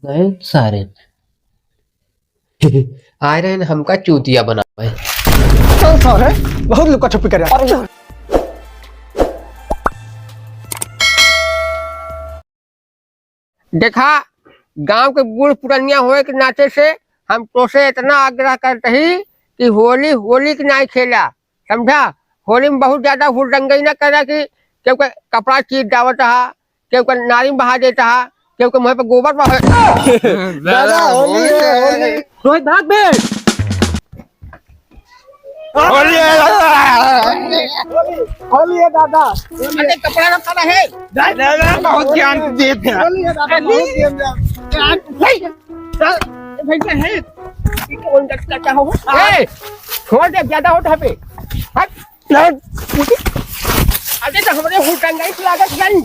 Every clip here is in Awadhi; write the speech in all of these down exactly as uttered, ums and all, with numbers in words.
गए सारे। आए रहे न हमका चूतिया बनावे। चल सारे, बहुत लुका छुपी करे। देखा, गांव के बूढ़ पुरनिया होए के नाते से हम तोसे इतना आग्रह करत ही कि होली, होली के नाई खेला, समझा? होली में बहुत ज्यादा हुड़दंगई ना करा कि केहू के कपड़ा चीर डावत हा, केहू के नारी में बहा देत हा, केहू के मुंह पे गोबर बहा। दादा, होली है, होली। रोहित, भाग बे। होली है दादा। होली, होली है दादा। अरे कपड़ा ना पड़ा है। दादा, बहुत ज्ञान देत है। होली है दादा, बहुत ज्ञान देत है। ए, भैया है। ये कौन करता हो? ए, छोड़ दे, ज्यादा होत है बे। हट। अरे तो हमरे हुड़दंगई लागत जानी।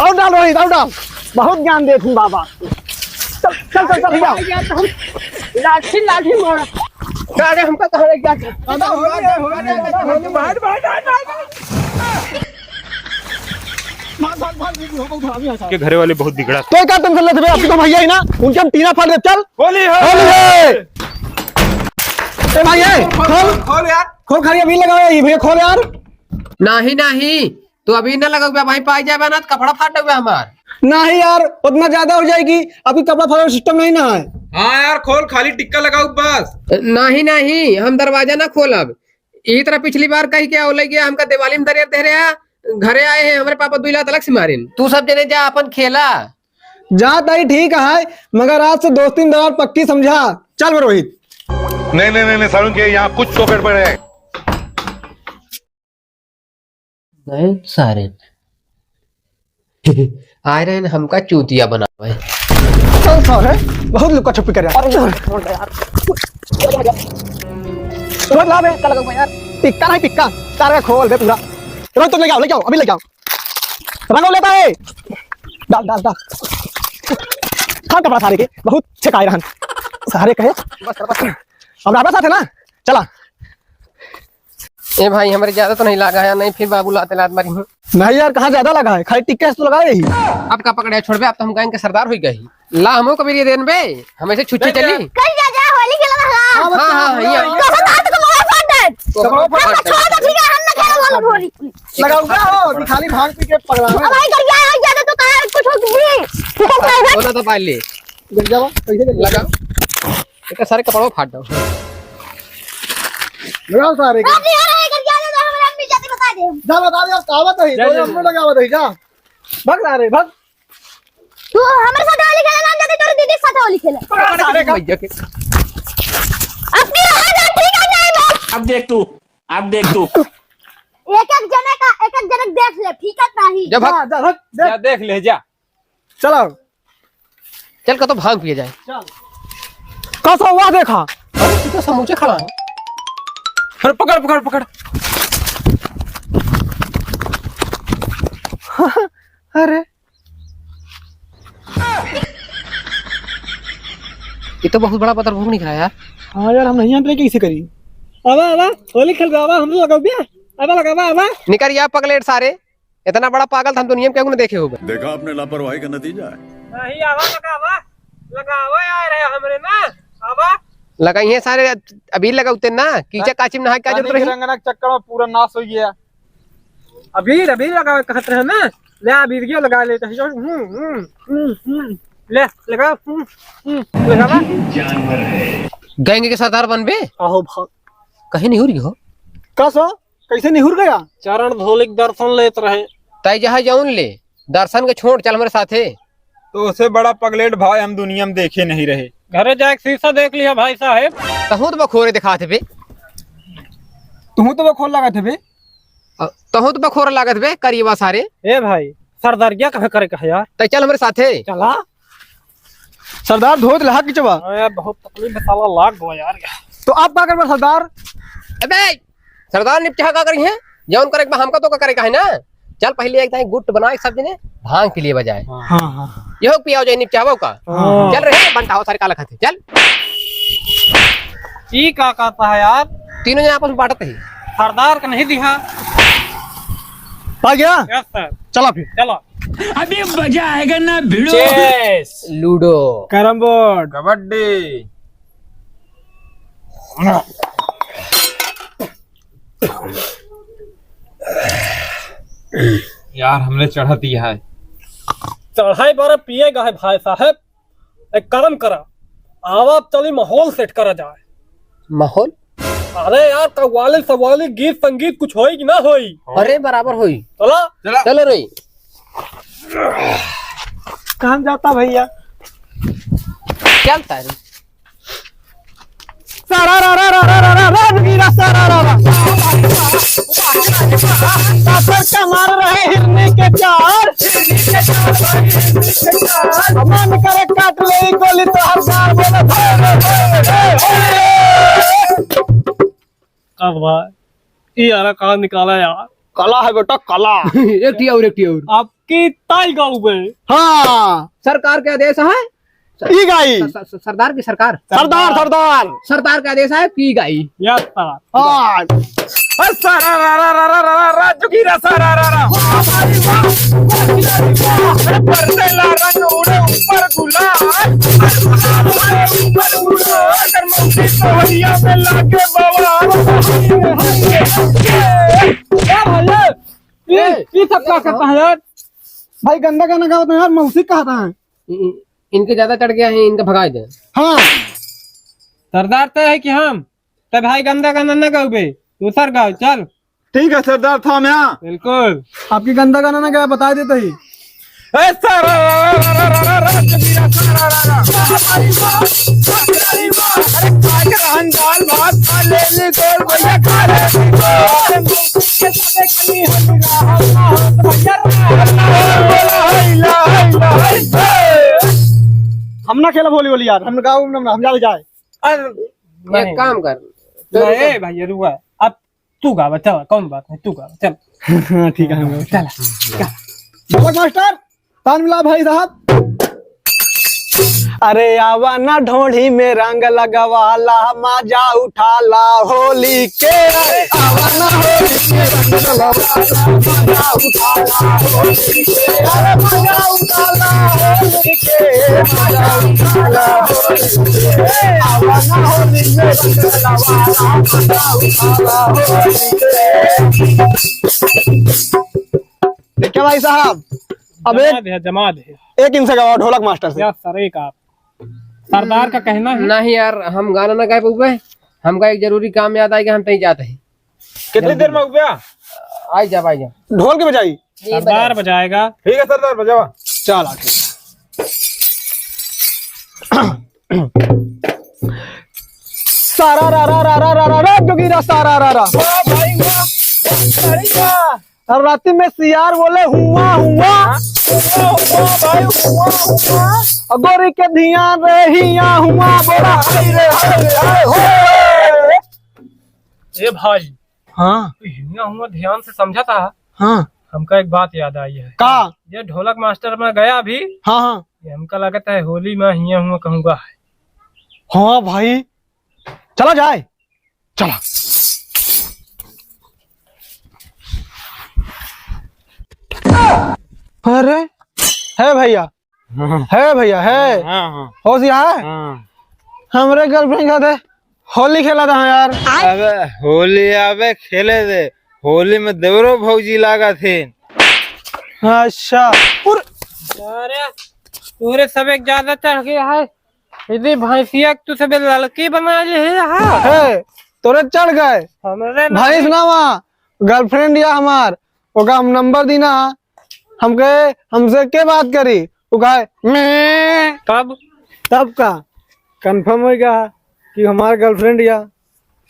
और डाल रोहित, और डाल। बहुत ज्ञान देत हूँ बाबा। चल, चल, चल, चल, भैया। यार, तो हम लाठी, लाठी मारा। अरे, हमका कहाँ ले गया था? दादा, हो गया, हो गया, दादा, हो गया। भाग, भाग, भाग, भाग, भाग। भाग, भाग, भाग, भाग, भाग, भाग, भाग। के घरे वाले बहुत बिगड़ा। तो का टेंशन लेते बे? अभी तो भैया ही ना, उनके हम टीना फाड़ दे। चल। होली है। होली है। ए भाई, ए, खोल। खोल यार। खोल, खाली अबीर लगाओ यार, ये भैया खोल यार। नाही, नाही, तू अबीर ना लगाओ बे भाई, पाई जाए ना तो कपड़ा फाट जाए हमार। नाही यार, उतना ज्यादा हो जाएगी, अभी कपड़ा फाड़ने का सिस्टम नहीं ना है। हाँ यार, खोल, खाली टिक्का लगाओ बस। नाही, नाही, हम दरवाजा ना खोलब। यही तरह पिछली बार कही के औले गया, हमका दिवाली में दरिया दे रहा, घरे आए हैं, हमरे पापा दुई लात अलग से मारिन। तू सब जने जा अपन खेला। जा ताई ठीक है, मगर आज से दोस्ती में दरार पक्की समझा। चल बे रोहित। नहीं, नहीं, नहीं, नहीं, सारुण के यहाँ कुछ तो गड़बड़ है। गए सारे। आए रहे न हमका चूतिया बनावे। चल सारे, बहुत लुका छुपी करे। अरे, छोड़ दे यार। रोहित ला बे, कल लगा यार। टिक्का नहीं टिक्का, सारे खोल दे पूरा। रोहित तुम ले जाओ, ले जाओ, अभी ले जाओ। रंगो लेता है। डाल, डाल, डाल। हाँ, कपड़ा सारे के, बहुत छेकाए रहन। सारे कहे। बस, बस। अब राबा साथ है ना? चला। ए भाई, हमरे ज्यादा तो नहीं लागा है, नहीं फिर बाबू लाते लात मारी हूँ। नहीं यार, कहाँ ज्यादा लगा है? खाली टिक्के से तो लगा रही। अब का पकड़े, छोड़बे, अब तो हम गायन के सरदार हो गए ही। ला, हमो कबीर ये देन बे, हमेशा छुच्छे चली। कल जा, जा, होली खेला था। हाँ, हाँ, हाँ, हाँ, यहाँ। तो हम हाथ को मोड़ा फाड़ दे। तो हम हम फाड़ दे। छोड़ दे, ठीक है, हम ना खेला वाला होली। लगाऊंगा हो, अभी खाली भांग पी के पगला अब भाई कर गया है, ज्यादा तो कहा कुछ हो गई। बोला था पहले। गिर जावा, कैसे गिर जावा? लगाओ। एक सारे कपड़ों फाड़ दो। लगाओ सारे के। अभी यार, अगर ज्यादा तो हम, हम भी जाते बता दे। जा बता दे, अब कहावत है, जा, तो जा, हम जा। लोग लगावत है, जा। भाग सारे, भाग। तू हमारे साथ होली खेले ना जाते, तोरे दीदी के साथ होली खेले। पकड़ सारे का। भैया के। अपनी आवाज है, ठीक है, नहीं बस। अब देख तू, अब देख तू। एक एक जने का, एक एक जने देख ले, ठीक है, नहीं। जा भाग। जा, जा, भाग, जा। जा, देख ले, जा। चलो। चल, कतो भांग पिए जाए। चल। का सा हुआ देखा? अरे, तू तो समूचे खड़ा है। अरे, पकड़, पकड़, पकड़। अरे। ये तो बहुत बड़ा पत्थर भूख निकला यार। हाँ यार, हम नहीं जानते कि कैसे करी। आवा, आवा, होली खेल रहा, आवा, हम लोग लगाओ बे। आवा, लगावा, आवा। निकर या पगलेट सारे, इतना बड़ा पागल तो हम दुनिया में केहू न देखे होबे। देखा आपने लापरवाही का नतीजा है। नहीं, आवा, लगावा, लगावा यार, है हमरे ना, आवा। लगाई है सारे, अबीर लगाउते ना, कीचे काची में नहाए का जरूरत रही? रंगना के चक्कर में पूरा नाश हो गया। अबीर, अबीर लगावे कहत रहे ना, ले अबीर के लगा लेते हैं। हम्म, हम्म, हम्म, हम्म। ले, लगा, हम्म, हम्म, लगावा। गैंग के सरदार बनबे? आहो भाग। कहीं नहीं हो रही हो। का सा? कैसे निहुर गया? चरण धूलिक दर्शन लेत रहे। तै जहाँ जौन ले, दर्शन के छोड़, चल हमरे साथे। तो उससे बड़ा पगलेट भाई हम दुनिया में देखे नहीं रहे। घरे जाके शीशा देख लिया भाई साहेब। तहूँ तो बखोरे दिखात बे। तहूँ तो बखोर लागत बे। अ, तहूँ तो बखोर लागत बे, करियवा सारे। ए भाई, सरदारिया कहाँ करे का है यार? तै चल हमरे साथे। चला। सरदार धोत लहा किचवा। अरे बहुत तकलीफ में साला लाग गवा यार। तो आप का करबा सरदार? अबे सरदार निपटा का करी है? जौन करे के बा हमका तो का करे का है ना? चल पहले एक दाई गुट बनाए सब जने भांग पी लिए बजाए। हाँ, हाँ, हाँ। यहो पियाओ जाए निपटावो का। हाँ। चल रहे बनता हो सारे काला खाते। चल। ई का कहता है यार? तीनों जने आपस में बांटत ही। सरदार का नहीं दिहा। आ गया? Yes sir। चला फिर। चलो। अभी मजा आएगा ना भिड़ो। Chess। Ludo। Carrom board। कबड्डी। यार, हमने चढ़ा दिया है। चढ़ाई बारा पिएगा है भाई साहब। एक काम करा, आवा चली माहौल set करा जाए। माहौल? अरे यार, कव्वाली सव्वाली, गीत संगीत कुछ होई कि ना होई? अरे, बराबर होई। चला। चला। चलो रे। कहाँ जाता भैया? चलता रे। सारा रा रा रा रा रा रा, राजगीरा सारा रा रा। कापर का मार रहे हिरनी के चार। मन करे काट ले गोली तोहर गाल, बोले भोले, भोले, भोले। अब भाई, ये यारा कहाँ निकाला यार? कला है बेटा, कला। एक टी और, एक टी और। आपकी ताई गाँव में। हाँ। सरकार के आदेश है। ई गाई। स-, स-, स-, सरदार की सरकार। सरदार, सरदार। सरदार का आदेश है, पी गाई। या सरदार। हाँ। ए, सारा रा रा रा रा रा रा, राजू की रा सारा रा रा। वाह भाई वाह, वाह खिलाड़ी वाह। ए, बरसेला रंग उड़े ऊपर गुलाल। ऊपर गुलाल। अगर मौसी तोहरिया में लागे बवाल। क्या भाई? ये, ये सब क्या करता है यार? भाई गंदा गाना गावत है यार, मौसी कहता है। इ-, इ-, इनके ज्यादा चढ़ गया है, इनका भगा दे। हाँ। सरदार तय है कि हम, तब भाई गंदा गाना न गावे, दूसर गाओ, चल। ठीक है सरदार, थाम यहाँ। बिल्कुल। आपकी गंदा गाना ना गाए, बता देते ही। ए सारा रा रा रा रा रा रा, राजगीरा सारा रा रा। अरे खा के रहन दाल भात, खा ले ली गोल भैया, खा ले ली गोल। हम ना खेलब होली वोली यार, हम गाँव में हम जाके जाए। अरे, एक काम कर, तू नहीं, रुक। ए भैया, रुआ। अब तू गावा, चल, कौन बात नहीं, तू गावा, चल। हाँ, ठीक है, हम गावा। चल, चल। ढोलक मास्टर, तान मिला भाई साहब। अरे आवा ना ढोढ़ी में रंग लगवाला, मजा उठाला होली के। आवा ना होली में रंग लगवाला, मजा उठाला होली के। अरे मजा उठाला होली के, मजा उठाला होली के। आवा ना होली में रंग लगवाला, मजा उठाला होली के। देखिए भाई साहब, अब एक जमा दे, जमा दे। एक इनसे गवाओ ढोलक मास्टर से। यार सर, एक आप सरदार का कहना है। नहीं यार, हम गाना ना गा पउबे, हमका एक जरूरी काम याद आइगा, हम तई जात ही। कितनी देर में उबे? आई जा, आई जा। ढोल के बजाई? जी, सरदार बजाई। बजाएगा। ठीक है सरदार, बजावा। चला ठीक। सारा रा रा रा रा रा रा रा, जोगीरा सारा रा रा। वाह भाई वाह, वाह भाई वाह। और राती में सियार बोले हुआ हुआ। हुआ हुआ भाई, हुआ हुआ। और गोरी के धियान रे हिया हुआ, बोला हाय रे हाय रे हाय हो। ए भाई, हाँ। तू हिया हुआ ध्यान से समझा था? हाँ। हमका एक बात याद आई है। का? ये ढोलक मास्टर में गया अभी। हाँ, हाँ। ये हमका लगता है होली में हिया हुआ कहूँगा है। हाँ भाई, चला जाए। चला। अरे, है भैया, हाँ। है भैया, है। हाँ, हाँ। होशियार है? हाँ। हमरे girlfriend के साथे होली खेला था यार। अबे होली अबे खेले दे, होली में देवरो भौजी लागा थे। अच्छा। उर- अरे, तोरे सब एक ज्यादा चढ़ गया है। यदि भैंसिया के तू सबे लड़की बना ले है, हाँ। है, तोरे चढ़ गए। हमरे ना भैंस ना वा, girlfriend या हमार, ओका हम number दीना, हमके, हमसे के बात करी? वो कहे, "मैं।" तब? तब का? Confirm हो गया कि हमार girlfriend या।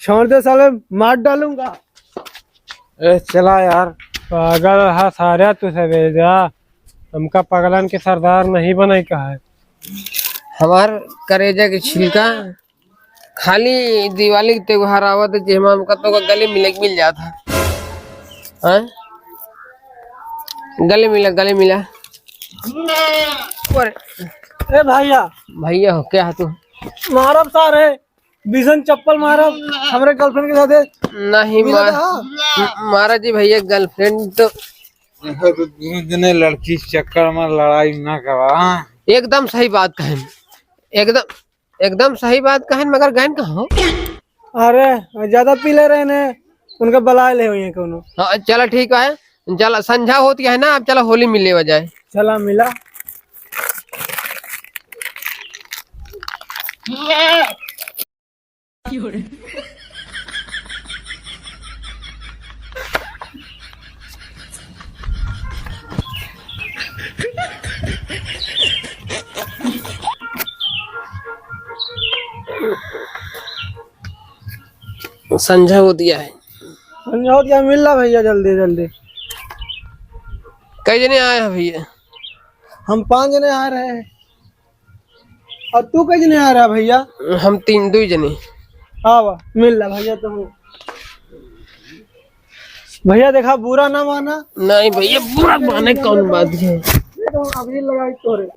छोड़ दे साले, मार डालूंगा। ए, चला यार। पागल हा सारा तू सवेरा। हमका पगलन के सरदार नहीं बने का है। हमार करेजा के छिलका। खाली दिवाली के त्योहार आवत है, जेमा हमका तो गले मिले के मिल जात है। हैं? गले मिला, गले मिला। अरे। ए भैया। भैया हो, क्या है तू? मारब सारे, भीषण चप्पल मारब, हमरे girlfriend के साथे। नहीं मिला मार-, था? म-, मारा जी भैया, girlfriend तो देखो तो दोनों जने लड़की चक्कर में लड़ाई ना करा, हाँ? एकदम सही बात कहेन, एकदम, एकदम सही बात कहेन, मगर गएन कहाँ हो? अरे, ज्यादा पी ले रहे ने, उनका बलाए ले हुए कौनो। हाँ, चला ठीक है, चला संझा होती है ना, अब चला होली मिले जाए। चला मिला। संझा हो दिया है। संझा हो दिया, मिल ला भैया जल्दी जल्दी। कई जने आए हैं भैया? हम पाँच जने आ रहे हैं। और तू कई जने आ रहा भैया? हम तीन, दुई जने। आवा, मिल ला भैया तुम। भैया देखा, बुरा ना माना। नहीं भैया, बुरा माने कौन बात है? ये तो अभी लगाई तोरे।